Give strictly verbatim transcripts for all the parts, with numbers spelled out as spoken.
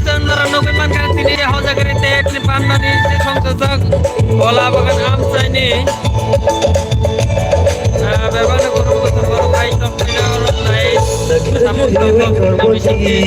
Nara nugwi mankha tini hojagari tet ni pannani se songchajak Bola Bagan Amchaini, ah, bebakni guru guru guru khai tongphina oro nai samung tongma bisingni.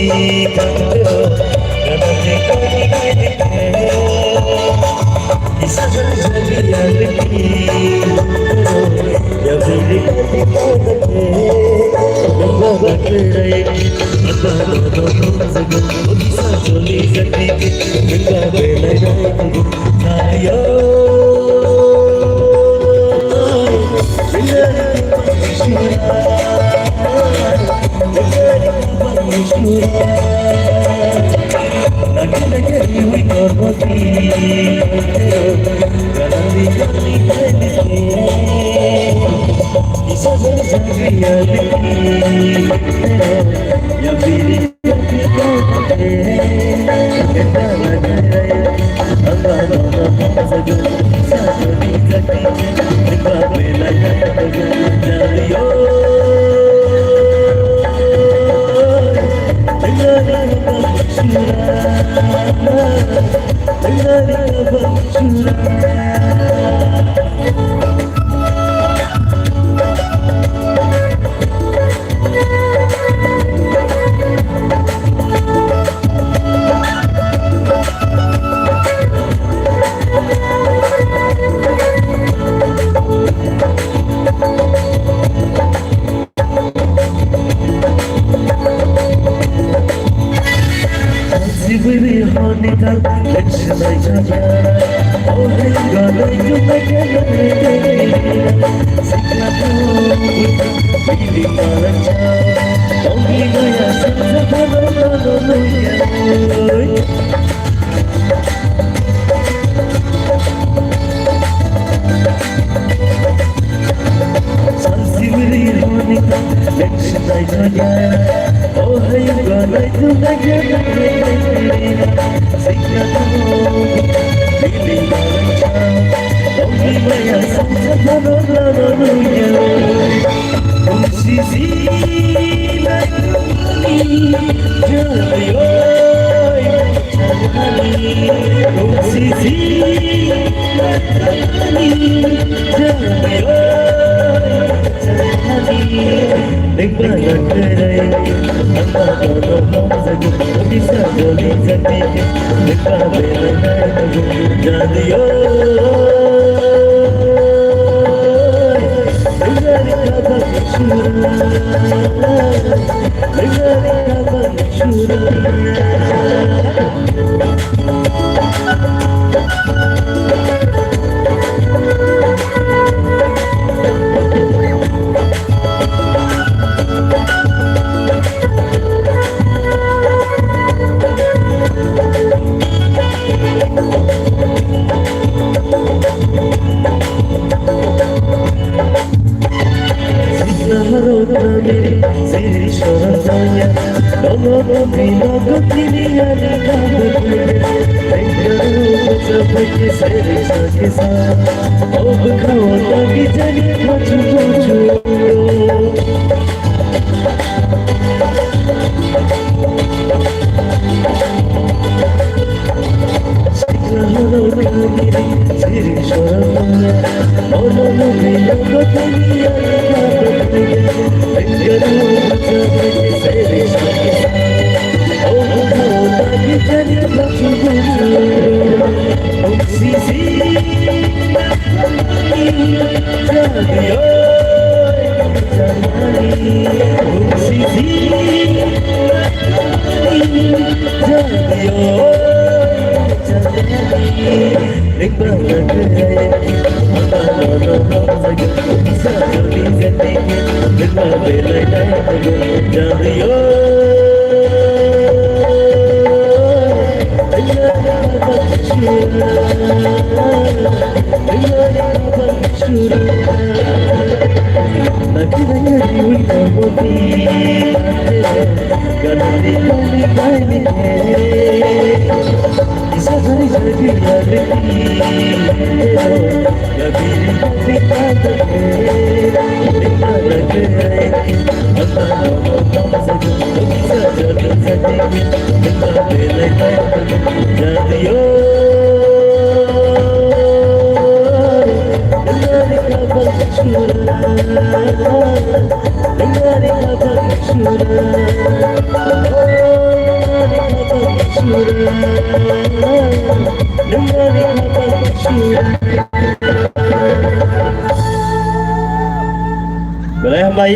Belai hambai.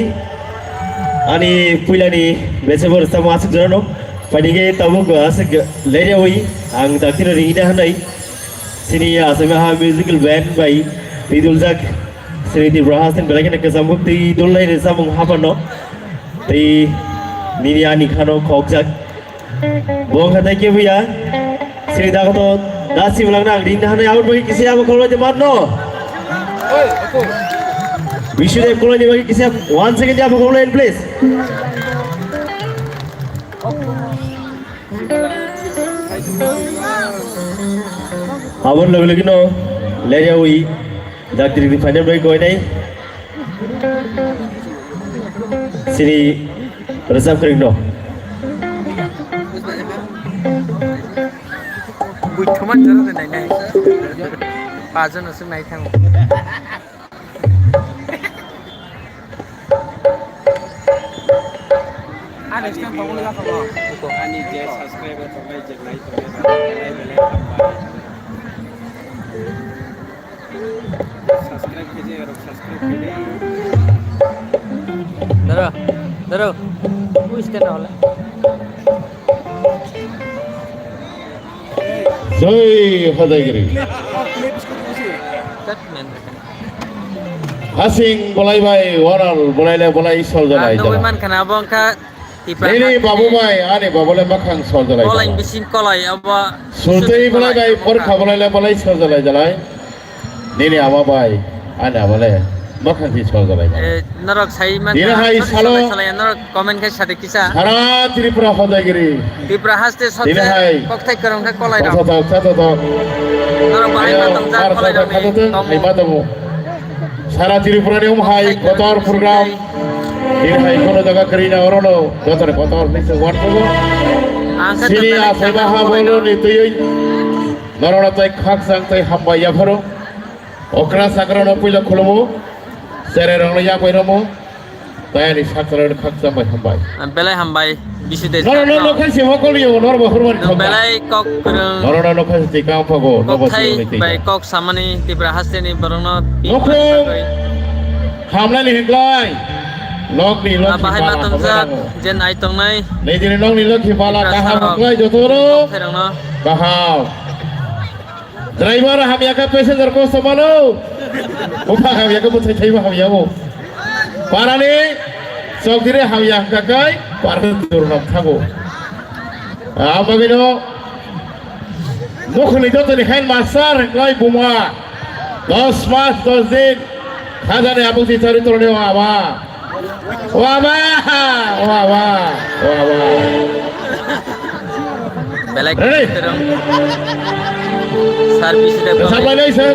Ani puilani besebo rwchapmung aswk jorano. Phaidi khe tabuk aswk laireui ang daktino ringina hwnwi. Chini Asamiha musical band bai twi duljak. Chini Tripura haste belai kheno kwcham twi dulnai rwchapmung haphano. Tei nini ani khano khokjak. Bo wngkha tei kebo ya. Sini dago to da siblangno ang ringna hanai aboni bagwi kisa yapha khulumlaidi manno. Bishudev khulumlaini bagwi kisa one second yapha khulumlaidi, please. Aboni loge loge no laireui daktiri ni final bai koinai. Sini rwchap kwrwngno. Buithuman jora de nai nai. Pajono sung nai thango. Ani stand tongmani jakha bo. Ani je subscriber tongnai je nai tongnai belai belai hambai. Subscribe khe je, subscribe khe je. Daro, daro. Who is that all? Jai Hodaigiri. Hasing bolai bai, waral bolai le bolai sol jalai. Nugui jala. Mankha na bo wngkha Tipra. Nini babu bai, ani babu le makhang sol jalai. Kolai jala. Bising kolai abo. Sultwi bolai bai, porkha bolai le bolai sol jalai jalai. Nini ama bai, ani ama le makhang si sol jalai jala. Eh, norok sai man. Nini hai salo. Salai, norok comment khai sadi kisa. Sara Tripura Hodaigiri. Tripura haste sotje. Nini hai. Kokthai korong khe kolai rok. Kotha thok, kotha thok. Norok bahai ma tong jak kolai rok ni. Hai ma tongo. Sara Tripura ni um hai kotor program. Din hai kono jaga kwrwi na oro no, joto ni kotor ni se wan kono. Sini asai baha bolo ni twi. Norok no tei khakchang tei hambai yapharo. Okra sakra no puila khulumo. Sere rok no yapai romo. Tei ani sakra no khakchang bai hambai. Belai hambai. Bisi de. Noro no nokha se hokol yo, noro bo hurman khokha. Belai kok kwrwng. Noro no nokha se tikam phago, nobo se. Kokthai bai kok samani Tipra haste ni borok no. Nokho. Hamlani hinklai. Nok ni lokhi bala hamlani. Jen ai tongnai. Nei dini nok ni lokhi bala kaham hinklai joto ro. Kaham. Driver hamya khe passenger kosto mano. Bupha hamya khe bwthai thaiba hamya o. Parani chokdiri hamya hwnkha khe parani durunam thango. Abagino mukhuni jotoni headmaster hinklai buma dos mas dos din khajani abuk di chari toroni o ama. Waba! Waba! Waba! Belai kwrwng. Sar bisi de. Sabai lai sir.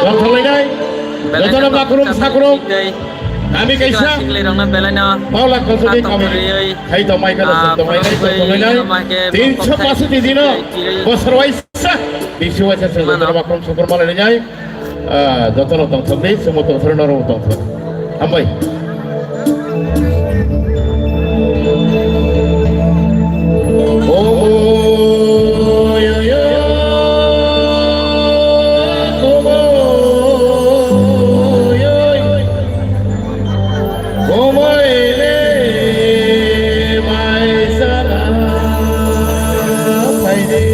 Rok thalai nai. Jotono bakrum sakrum. Kami kaisa. Sikle rokno belai no. Paula kalsoni kami. Hai to mai kala sir to mai nai to mai nai. Tinso pasoti dino. Bosor waisa. Bisi waisa sir. Jotono bakrum sakrum malai nai. Ah, jotono tongthok di, chwngno tongthok, norok tongthok. Hambai. Komoi le mai sala phaidi.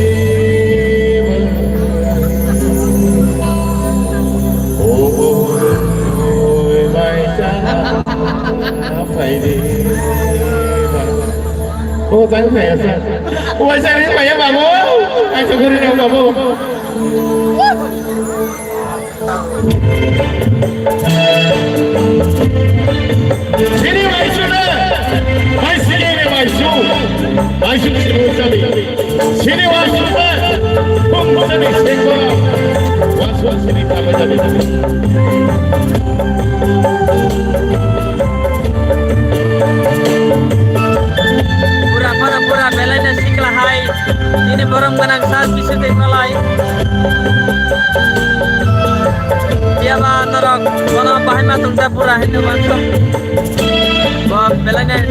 Komoi mai sala phaidi. O jang phai asa. O jang phai ya babu. Ai to guri na babu. Sini waisu de, wai sini ne waisu, waisu sini waisu de, sini waisu de, pung sini sengko, wasu sini kama jadi. Pura para pura belai na sikla hai. Nini borom gwnang sal bisi tei kolai. Phiya ba norok bono bahai ma tongsa pura hinwi uansuk. Bo Belai nai.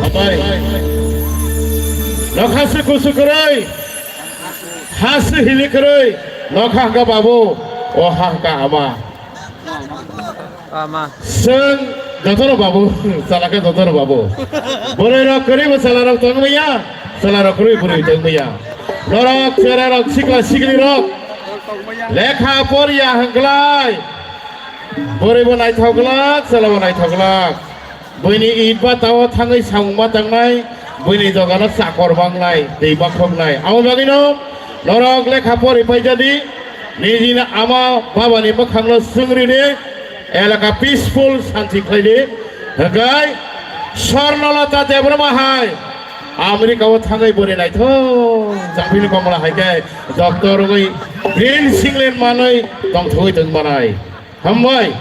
Amai, nokha se kusu kwrwi, ha se hili kwrwi, nokha hwnkha babu, o ha hwnkha ama. Ama. Chwng jotono babu, chalaka jotono babu. Bwrwi rok kwrwi bo chwla rok tong manya, chwla rok kwrwi bwrwi tong manya. Norok chwrai rok sikla sikli rok lekha por ya hwnkhlai. Bwrwi bo naithok glak, chwla bo naithok glak. Buini it ba tao thangwi samung ma tangnai, buini dogano chakor bangnai, twi bakhoknai. Abo bagwino norok lekha pori paijadi, nijini ama babani mwkhangno swngri di, elaka peaceful santi khlai di. Hwnkhe Swarnalata Debbarma hai America o thangwi bwrwi naithok, Japhil Komla hai khe doctor wngwi Green Singlet manwi tongthogwi tong manai. Hambai.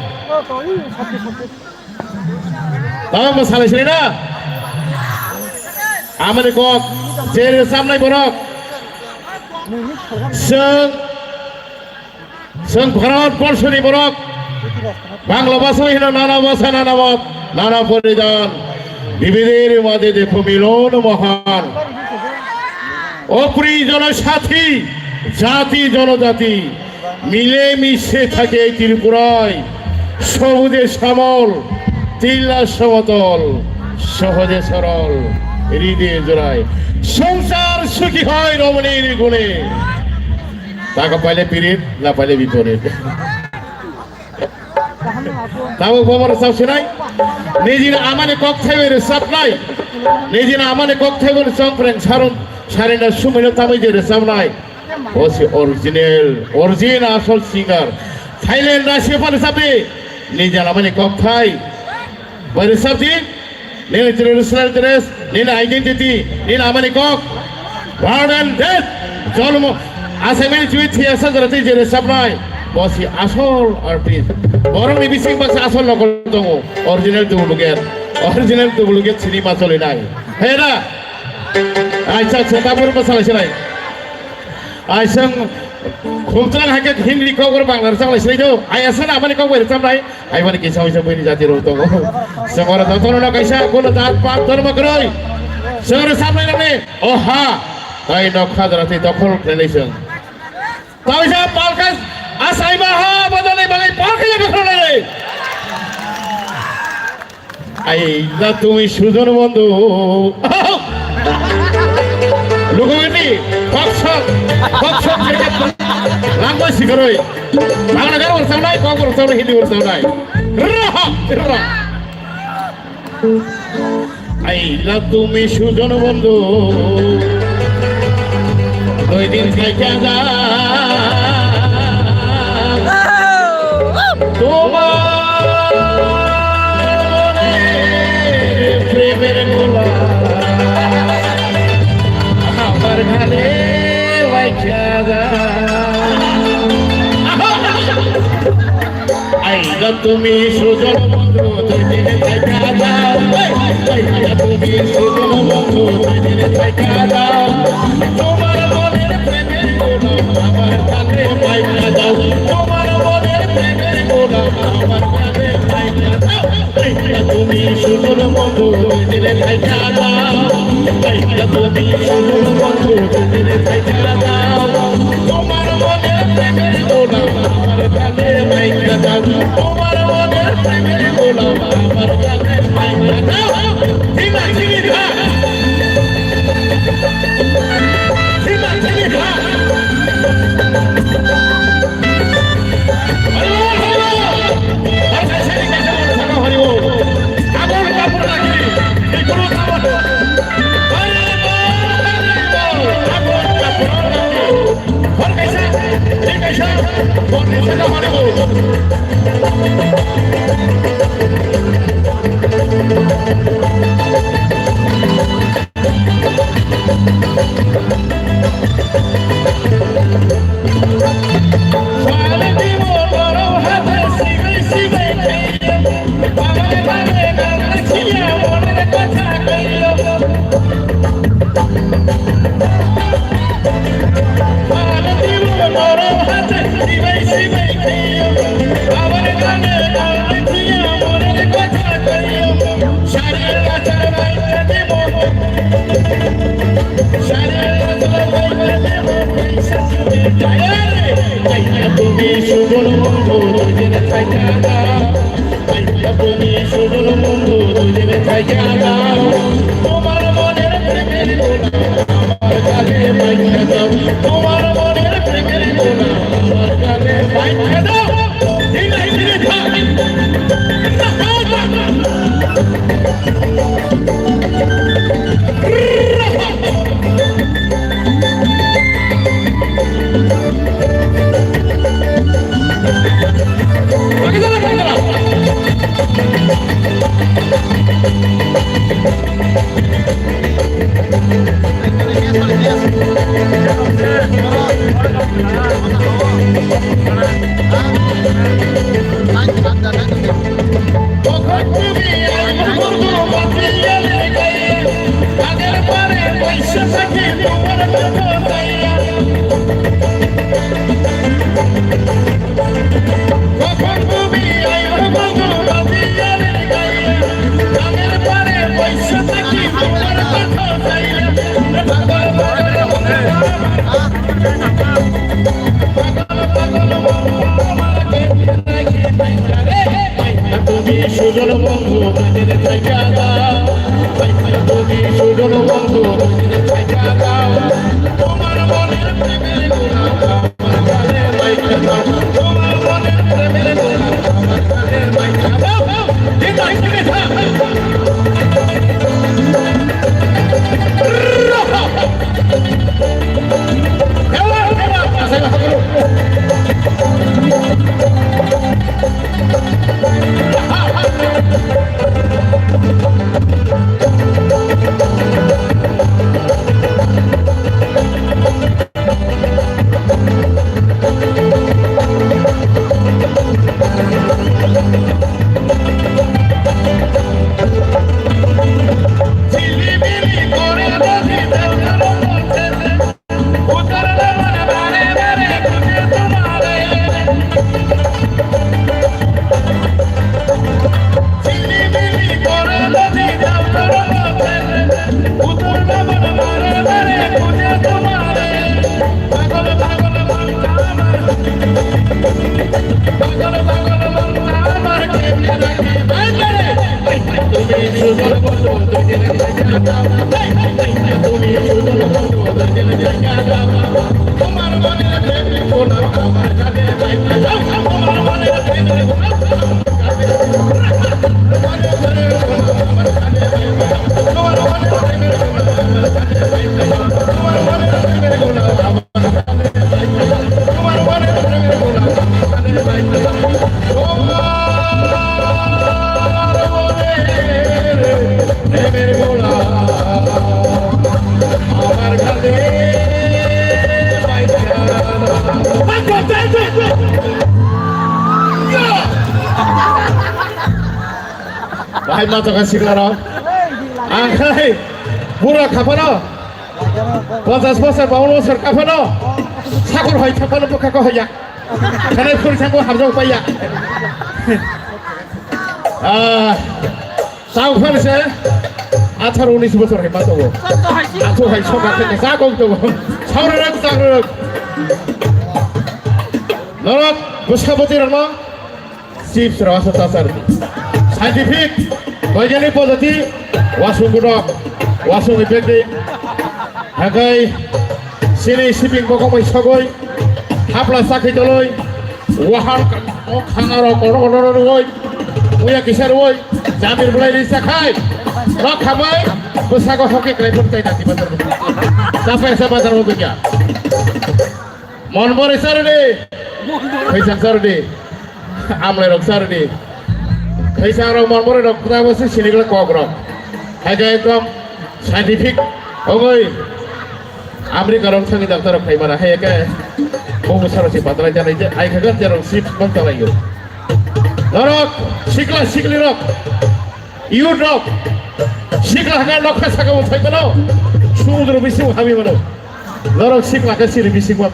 Tamo bo salai sini na? Amani kok, jere samnai borok. Seng, seng Bharat Borsoni borok. Bangla basa hino nana basa nana mot, nana poridan. বিভেদের মাঝে দেখো মিলন মহান। অপ্রিয় জনসাথী, জাতি জনজাতি, মিলেমিশে থাকে এই ত্রিপুরায়। সবুজে শ্যামল, টিলা সমতল, সহজে সরল, হৃদয়ে জোড়ায়। সংসার সুখী হয় রমণীর গুণে। টাকা পাইলে পিরিত, না পাইলে বিপরীত। Tabuk bo rwchap sinai. Nijini amani kok thaiwi rwchapnai. Nijini amani kok thaiwi chongpreng sarung sarina sumaino tamwi je rwchapnai. Bo se original, original asol singer. Thailand Russia pha rwchapdi. Nijini amani kok thai. Bo rwchapdi. Nini traditional dress, nini identity, nini amani kok. Birth and death, jolmo, asaimani chwi thwi asa jora twi jere sabnai. Bo si asol artist. Borokni bising baksa asol nokol tongo. Original duplicate. Original duplicate sini ma choli nai. Hera. Aisa chota bor ma salai sinai. Aisang khumchang hai khe Hindi kok bor Bangla rwchap lai sinai do. Ai asa na amani kok bai rwchap nai. Haibani kisa wisa buini jati rok tongo. Sengora dotono no kaisa kuno jat pat dhormo kwrwi. Sengora sabai rani. O ha. Tai no khajra tei dokhol khlai seng. Taisa palkas asai ma ha bodolni bagai palkai ya dokhol lai. Ai da tumi sujon bondhu. Lugubini boksok boksok langma sigaroi. Bangla gar borsanai, kok borsanai, Hindi borsanai. Raha, raha. Aila tumi sujon bondhu. Dui din thaikha da. Tomar premor gola. Amar ghare laikha da. Aila tumi sujon bondhu, dui din thaikha da. Aila tumi sujon bondhu, dui din thaikha da. Tomar moner premor gola amar ghare laikha da. Tomar moner premor gola amar ghare laikha da. Aila tumi sujon bondhu, dui din thaikha da. Aila tumi sujon bondhu, dui din thaikha da. Tomar moner premor gola amar ghare laikha da. Tomar moner premor gola amar ghare laikha da. Thima thimi kha. Thima thimi kha. Bahai ma jaga sikla rok. Ang khai bura kha phano. Ponchas bosor, bawan bosor kha phano. Sakur hai kha phano bwkha ko haya. Khanai phuri sangko hamjak paya. Ah, tau phano se atharo unis bosor hai ma to. Athu hai soka khe sa kong to. Saurarok, saurarok. Norok bwsa bwtwi rokno. Chips rok aswk chasar di. Scientific, boigyani podoti, wasung gudok, wasung effect di. Hakai, sini siping bokong bai sogoi, hapla sakhi toloi, wahar o khanga rok kono kono roi, muya kisa roi, jamir bulai ri sakhai, rok khamai, bwsago hoki klai phun tai nati bazar. Sapai sa bazar mo bigya. Monbori sardi. Khaisang sardi. Amlai rok sardi. Khaisang rok monbori rok ta basi sinigla kok rok. Hai ke ekdom scientific. Ogoi. America rok sangi doctor rok khai mara hai ke. Bobu saro si patrai janai je. Ai khagan jarong sip bang talai yo. Norok sikla sikli rok. Youth rok. Sikla haga nokha saka mo thai mano. Sumudro bisi mo hami mano. Norok sikla khe siri bisingma,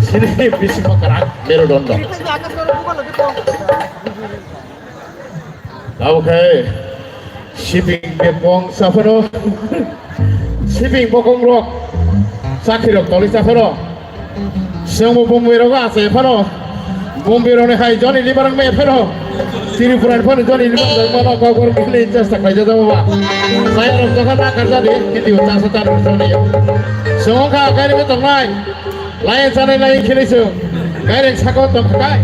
siri bisingma kwrak merudondo. Abo khe sibing bepong saphano, sibing bokong rok, chakhi rok toli saphano, chwngbo Bombay rok achai phano, Bombay rok ni hai joni libar wng maya phano, Tripura ni phano joni libar wng mano kok borok bini chesta khlai jajabo ba. Chaya rok jokha na karjadi, hindi o chasa tan rok joni. Chwng kha gari bo tongnai, lai chanai lai khilai chwng, gari saka o tong kha kai.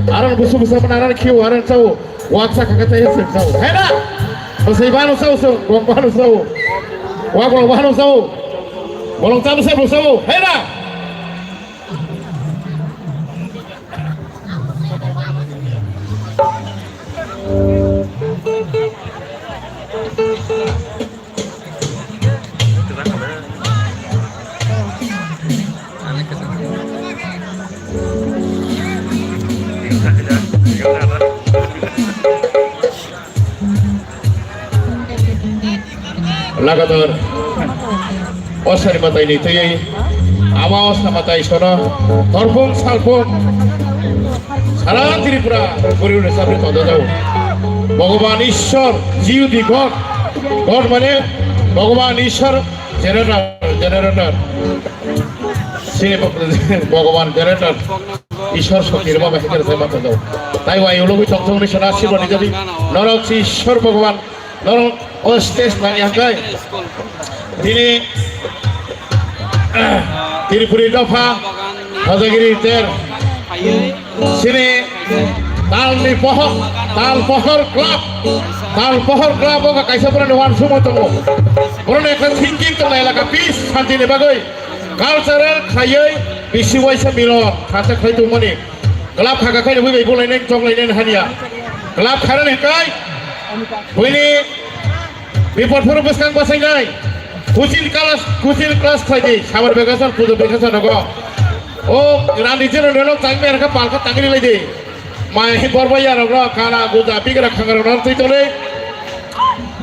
Aron busu busa mana aron khiu aron chau, waksa kha kai chaya chwng chau. Hai na? Bwsai bano chau chwng, bong bano chau. Wak bolong bano chau. Bolong cham sa bo chau. Hai na? Lagatar osari matai ni twi ama osa matai sono torpung salpung sara Tripura guri guri sabri tododau. Bhagwan Ishwar, G U D God, God mane Bhagwan Ishwar generator, generator. Sini Bhagwan generator. Ishwar Shakti rwma bai hwnkhe rwchapma tongo. Tai wai ulugwi tongthokni sana siboni jadi norok si Ishwar Bhagwan norok o stage nani hwnkhe tini Tripuri dopha Hojagiri ter sini Talni Pohor, Tal Pohor Club, Tal Pohor Club o kaisa boroni uansukma tongo. Boroni ekta thinking tongo elaka peace shanti ni bagwi. Cultural khaiwi bisi waisa milon khasa khai tongmani. Club khaka khai rwui bai bulainai choklainai hania. Club khairani kai buini bipor phuru bwskang basainai. Kuchin class, kuchin class khlaidi. Summer vacation, pujo vacation rogo. O rani jeno neno tangmi arka palka tangri laidi. Mai hi borba yarok ro kala guja bigra khangra ro twi tole.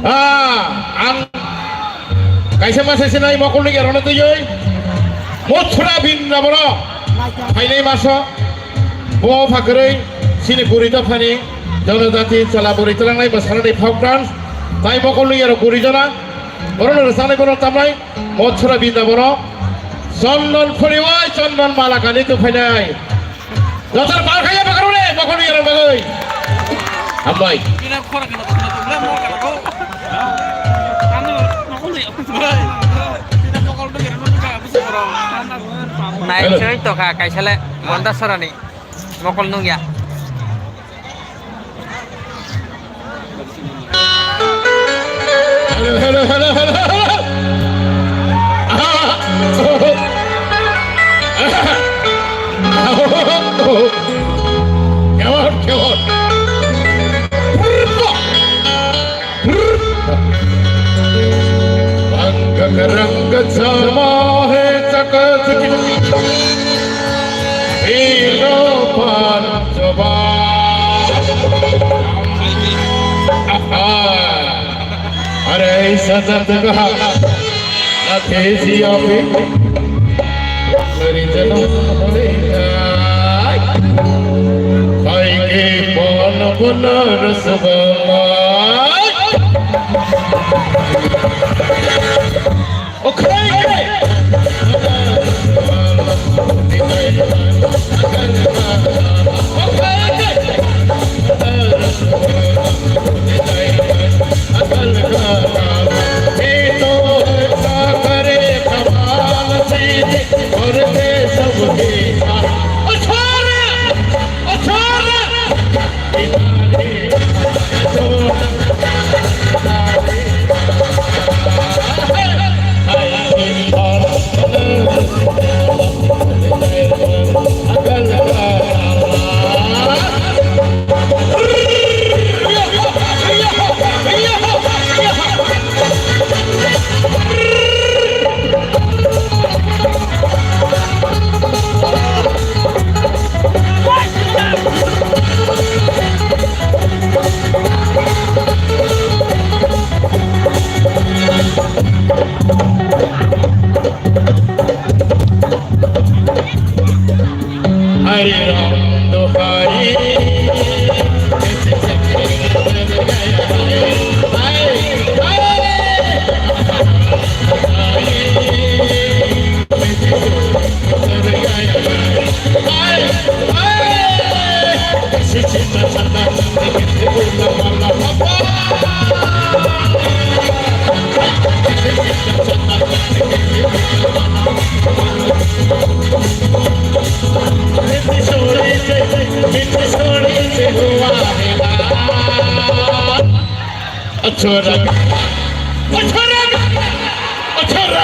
Ah, ang kaisa masa sinai mokol ni yarok no twi. Mothura bin raboro. Phainai maso. Bo phakrwi sini puri dophani jonojati chwla bwrwi twlangnai bwsarani folk dance. Tai mokol ni yarok bwrwi jona. Borok no rwchapnai borok tamnai. Mothura bin raboro. Chondon phuriwai chondon mala kani tuphainai. Jotor bar khaya bakarule mokol ni yarok bagwi. Hambai. Nai choi to kha kaisale Gonda Sorani mokol nungya. Hello, hello, hello, hello, hello. Come on, come on. Rang rang jama hai chak chak. Hero pan joba. Are sajat gaha. Athesi api. Meri jano hoy jai. Khai ke bon bon rasgama. Hari Ram Duhai. Achora. Achora. Achora.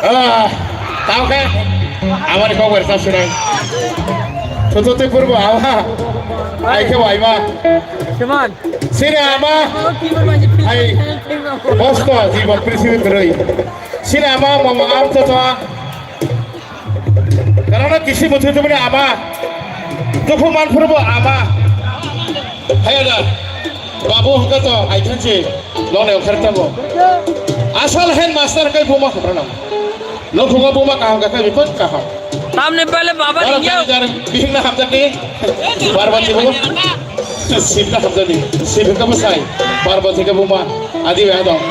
Ah, tao khe amani kok ber sab sinai. Thutu tei purbo ama. Ai khe waima. Come on. Sini ama. Ai. Bosto jibon prithibir kwrwi. Sini ama mama am to to. Karana kisi muthwi tumani ama. Dukhu man purbo ama. Hayada, babu hwnkhe to aithansi nokni ongkhar tongo. Asal headmaster hwnkhe buma hwnkhe nang. Nokhugo buma kaham khe bipot kaham. Tamni bale baba oro ringya. Kani jar bihikna hamjakni. Parvati bo. Sibna hamjakni. Sibna bwsai. Parvati khe buma. Adi bai adong.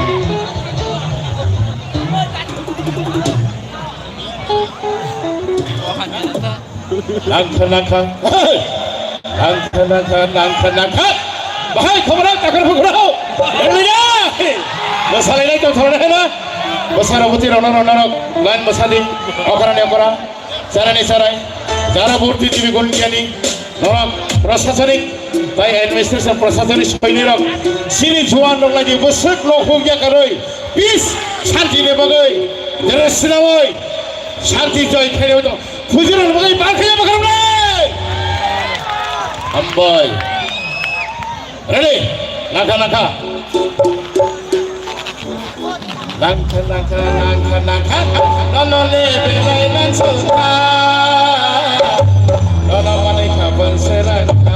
Nangkha, nangkha. Nangkha, nangkha, nangkha, nangkha. Bahai khoboro takar bukhro. Erlina. Masalai nai tong thorna hena. Basara buti rona rona rok. Lan masadi. Okara ne okara. Sarani sarai. Jara burti tibi gun kiani. Norok prosasonik. Tai administration prosasonik soini rok. Sini juan rok lagi besek lo hugya karoi. Peace. Shanti ne bagoi. Dere sinawoi. Shanti joy khairoi. Khujurang bagwi barkhaya bakhram le. Hambai. Ready? Nangkha, nangkha. Nangkha, nangkha, nangkha, nangkha. Nono le belai nang sukha. Nono mani khapan serangkha.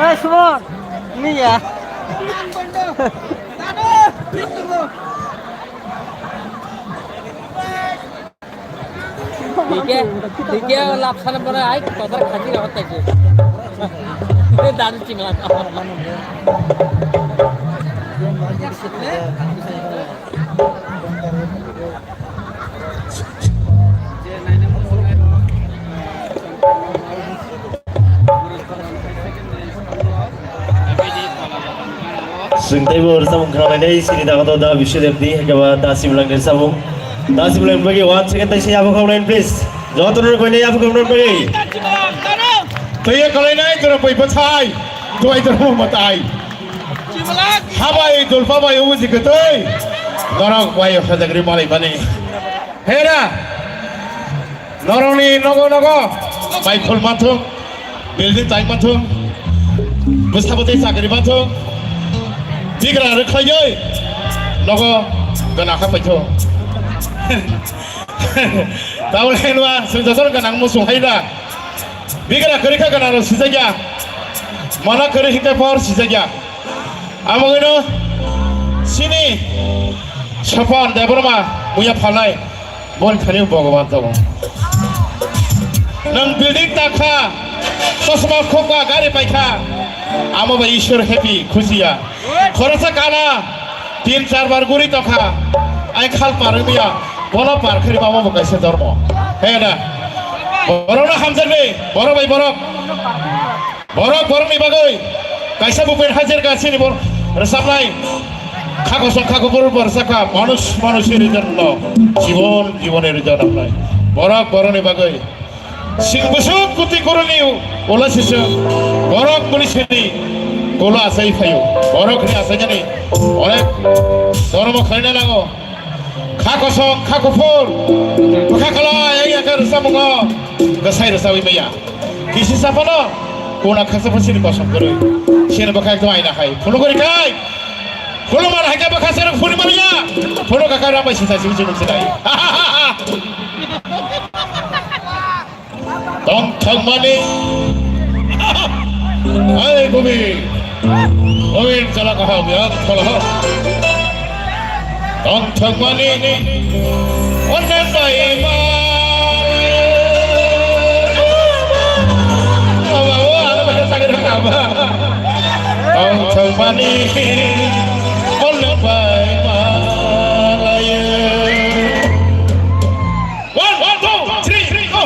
Hey, Suman, ini ya. Dike, dike lapsana pore ai kotor khasi rahat thaise. Dadu chimla. Chwng teibo rwchapmung khwnalainai, chini dagoto da Biswadep ni, haikhe ba da Simlang ni rwchapmung. Da Simlang ni bagwi one second taisa yapha khamlain, please. Jotono koinai yapha khamlain bagwi. Twiya kalainai, toro pai bwthai, duai toro mwtai. Habai, dulpa bai, ubuji kwtwi. Norok bai hajagri malai mani. Hera, norokni nogo nogo bai khulma thung, building tai ma thung, bwsa bwtwi chakri ma thung, bigra rwkhlaiwi nogo gana kha paithung. Tabole hinba chwng jotono gana muchung hai da. Bigra kwrwi kha gana rw sijakya, mana kwrwi hinkhe por sijakya. Amogwino chini Sopon Debbarma muya phalnai, boni thani Bhogoban tongo. Nwng building ta kha, chosma khok kha, gari pai kha, amo bai Ishwar happy, khusi ya. Khoroksa kana, tin char bar guri tokha, ai khal par wngya, bono par khri mamo bo kaisa dormo. He na, borokno hamjakdi, borok bai borok. Borok borokni bagwi kaisa bupen hajar ka chini bor-, rwchapnai. Kha kosong kha kubur bor sakha manush manush ri jonno, jibon jibon ri jonno. Borok borokni bagwi sing busuk kuti kuruni ula sisuk. Borok muni sini kula asai phayu. Borok ni asai jani onek dormo khaina nango. Kha kosong, kha kuphur, bwkha kala, yang yang khe rwchapmungo, bwsai rwchawi maya. Kisi saphano, kuna khaksa phasini kosong kwrwi. Sini bwkha ekdom aina hai. Phunugwi kai. Khulumar hai khe bwkha serok phuni maliya. Phunu kaka rambai sisa sisi nuksinai. Tong thangmani. Hai bumi. Bumi chala kaham yang chala. Tong thangmani. Onek bai ma. Baba, o, ano bai sakit apa? Tong thangmani. Onek bai ma. One, one, two, three, go.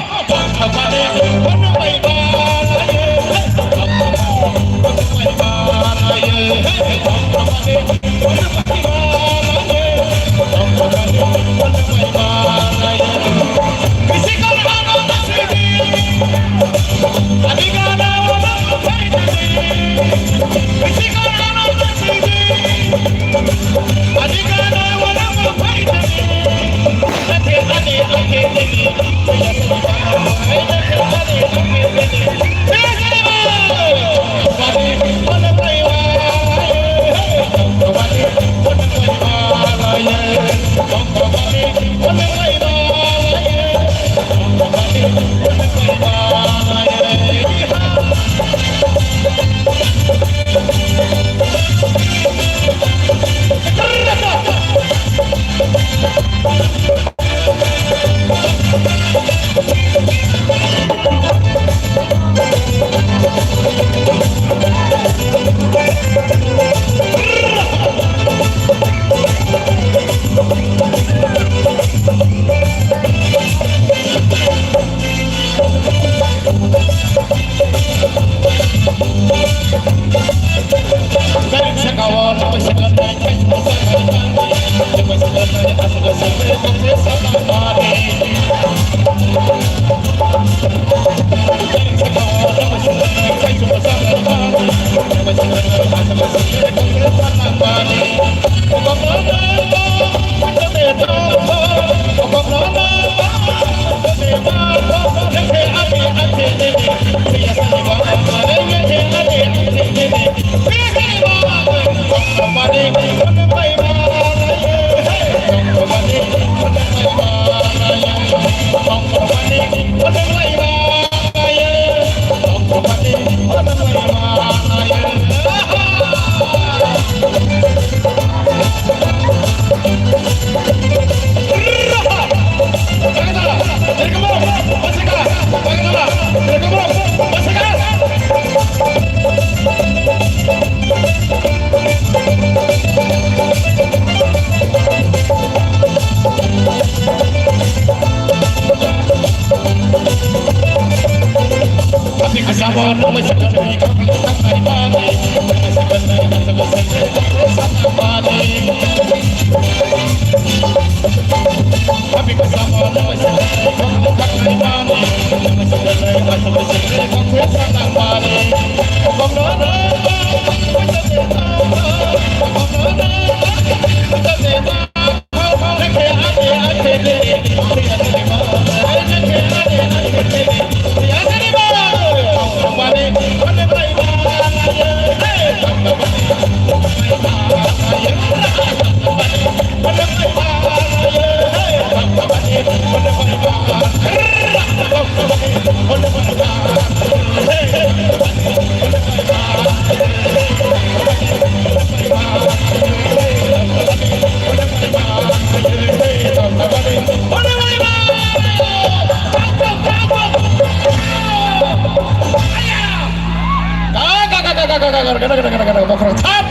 Bokhorok thap.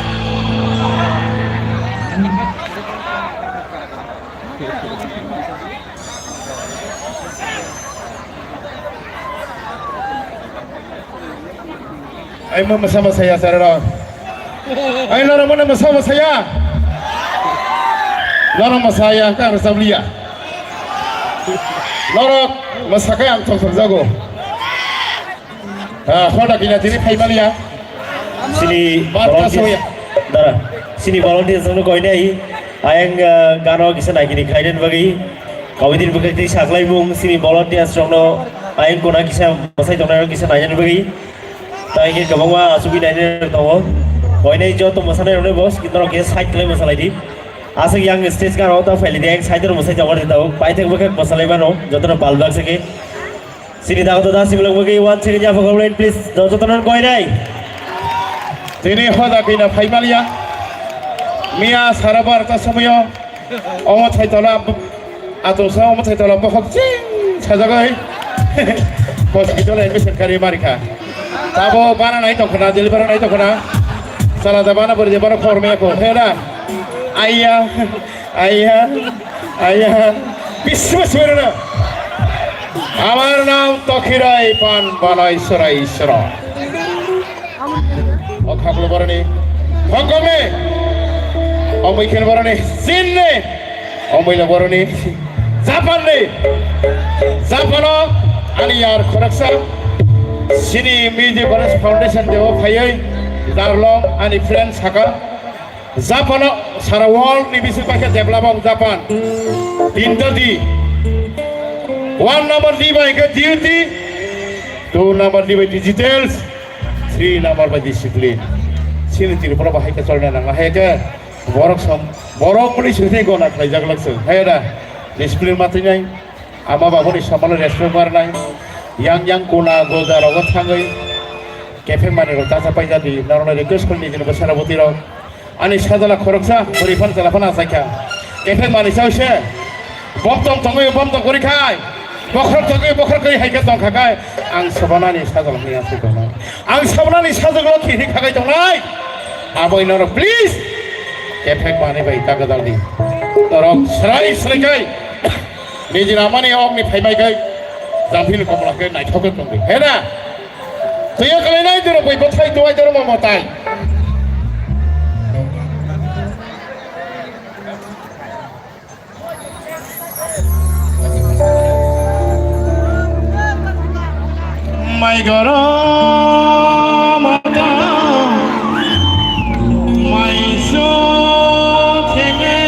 Ai mo masa masa ya sararo. Ai loro mo masa masa ya. Loro masa ya ka masa blia. Loro masa ka ang thong thong jago. Ah, hoda kina tini khai malia. Sini Bat ka volunteers, soya. Dara. Sini volunteers no koi nai. Ayang, ah, gano kisa nai kini khai den bagi. Committee ni bwkhak twi saklaimung sini volunteers rokno ayang kona kisa mwsai tongnai rok kisa nainani bagwi. Tai khe kwbangma achugwi nainai rok tongo. Koinai joto mwsanai rokno bo screen rok khe side khlai mwsalai di. Aswk yang stage gana o ta phailai di, ayang side rok mwsai tongma rwdi tabuk. Paithak bwkhak mwsalai mano jotono pal bak se khe. Sini dago to dasi belok bagwi one second yapha khamlai please. Jotono koinai. Tini hoda kina phaimalia. Miya sara barta somoyo. Omo thaitola, atungsa omo thaitola bokhok ching sajagoi. Hospital admission kari marikha. Tabo bana nai tongkhna, delivery nai tongkhna. Sala da bana bori da bana khobor maya ko. Hera. Aiya. Aiya. Aiya. Biswa swirana. আমার নাম তখিরাই পান বানাই সরাই সরা। O khaklo boroni. Hokome. O muikhen boroni. Sinne. O muila boroni. Japan ni. Japan o ani yar khoroksa. Sini Miji College Foundation deo phaioi. Darlong ani friend saka. Japan o sara world ni bising paikhe develop o Japan. Tinta di. One number di bai ke duty. Two number di bai digitals. Three number by discipline. Sini Tripura bahai ke cholna nang. Hai ke borok som, borok muli sini gona khlai jak lak sung. Hai da. Discipline matwi nai. Ama babu ni samano respect mar nai. Yang yang kuna goda rogo thangwi. Kephe mani rok tasa paisa di. Narona request khol ni dino basara boti rok. Ani sajala khoroksa, bwrwi phano chwla phano achaikha. Kephe mani sao se. Bom tong tongwi bom tong kori khai. Bokhorok tongwi bokhorok kori hai khe tong kha khai. Ang sobanani sajala mia se tongna. Ang sobanani sajala khi hi khagai tongnai. Aboi norok please. Kephe mani bai ta gadal di. Norok srai srai kai. Niji ramani ok ni phaimai kai. Jamphil komla khe naithok khe tongdi. Hena. Tuya kalai nai duro boi bothai tuai duro mamo tai. Mai goro mata mai so thenge.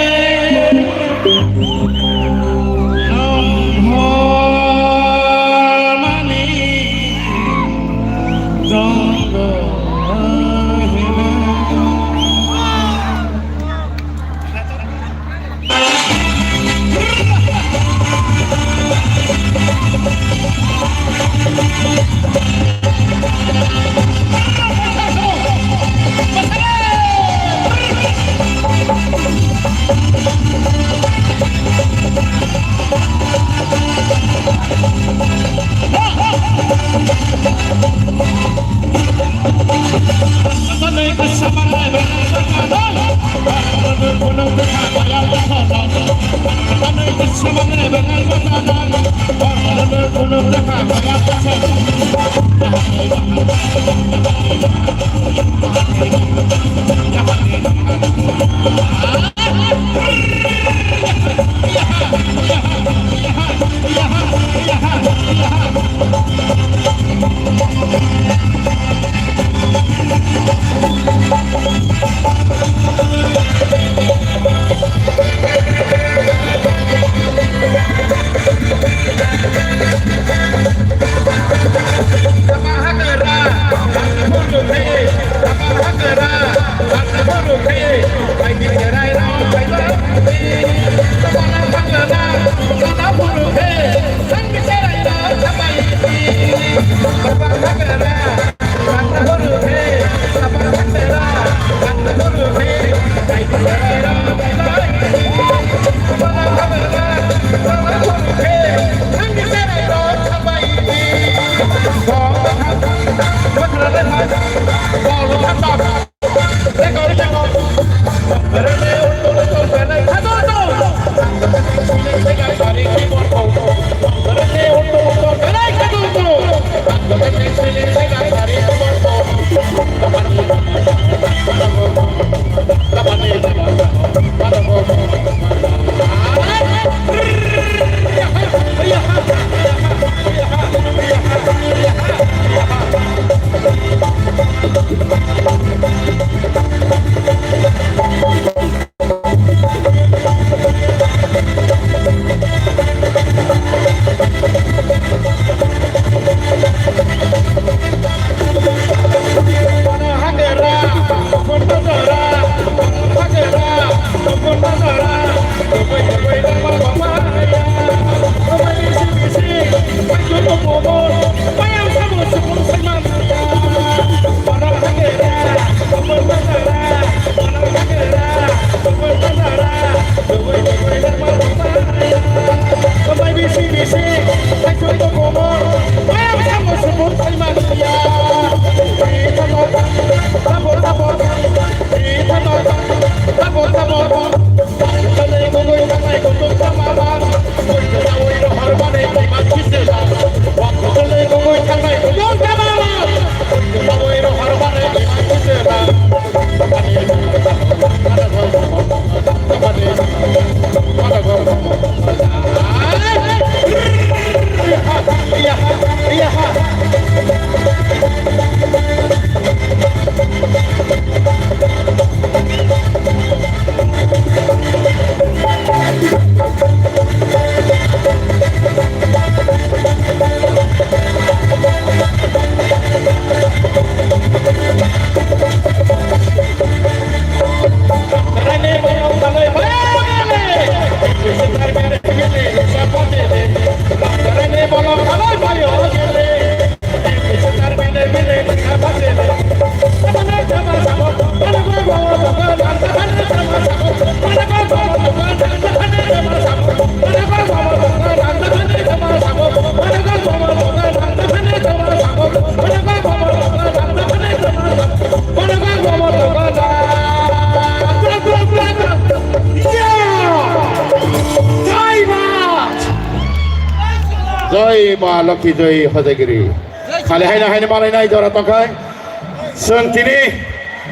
Jai Ma Lokhi, Jai Hojagiri. Khali haino haino malai nai jora tongkhai. Chwng tini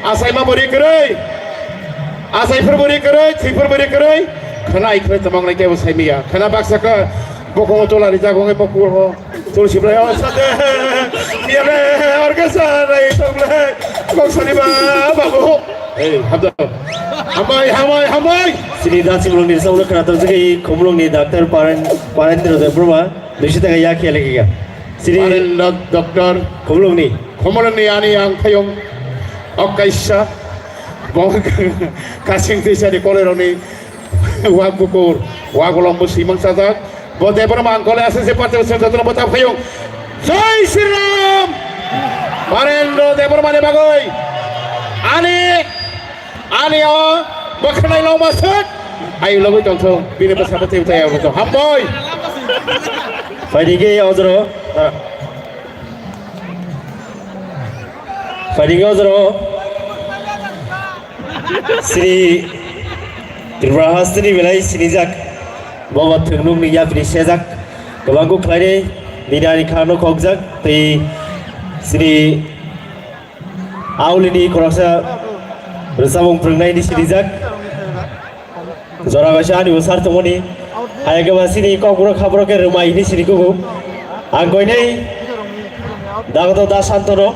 achaima bwrwi kwrwi, achai phur bwrwi kwrwi, thwi phur bwrwi kwrwi, khwnai khwnai tongmani kebo saimaya. Khwna baksa khe bukhungo tola rijak wngwi mokol ho. Tulsi bwlai o sade. Yare orkestra rai tonglai. Kok sani ba babu. Ei, hamdao. Hambai, hambai, hambai. Sini dasi mulung ni sauna khana tong sigi khumulung ni Doctor Paren, Parendra Debbarma. Bisi taka ya khele kika. Sini Parendra Doctor. Khumulung ni. Khumulung ni ani ang khayung. Ok kaisa. Bo kasing tisa ni kolai roni. Wak bukur, wak ulombo simang sajak. Bo Debbarma angkole asese parte seng jotono bota phayung. Jai Shri Ram! Parendra Debbarma ni bagwi. Ani, ani o bakhanai loma sut. Ayu logoi tongthong. Bini bwsa bwtwi bwtwi ayu tong. Hamboi. Phaidi ge ojro. Phaidi ge ojro. Sri Tripura hasteni belai sinijak, bobo thwngnukni yapri sejak, kwbangkuk khlainai nini ani khano khokjak, tei Sri Aulini khoroksa rwchapmung phwrwngnaini sinijak, jora kaisa ani bwsar tongmani, hai khe ba sini kokborok khaborok khe rwmai hini sini kugo. Ang koinai Dagoto Da Santono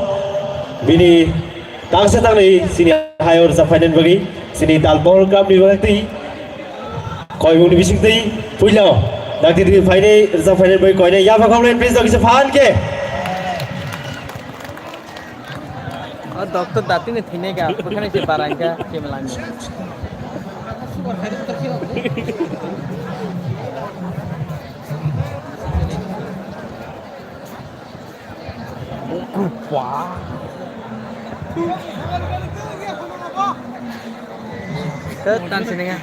bini tangsa tangnai sini hai rwchap phainani bagwi sini Talpahor club ni bagwi twi koimungni bising twi puila dakti twi phainai rwchap phainani bagwi koinai yapha khamlai please dakti phan khe. O doctor datini thwinai ga, bwkhani se barang ga, se malani. Kwpa. Tet tan sini ga.